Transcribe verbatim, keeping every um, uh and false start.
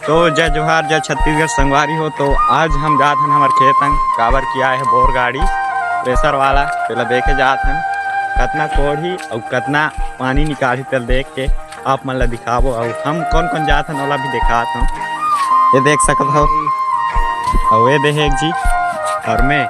तो जय जोहार, जय छत्तीसगढ़ संगवारी हो। तो आज हम जात हन हमर खेत अंग, काबर कि आए हे बोर गाड़ी प्रेशर वाला, तेला देखे जात हन कतना कोड़ही अउ कतना पानी निकालही, तेला देख के आप मन ला दिखाबो। अउ हम कौन कौन जात हन ओला भी दिखात हूँ। ये देख सकत हो, अउ ये देहे एक जी, अउ मैं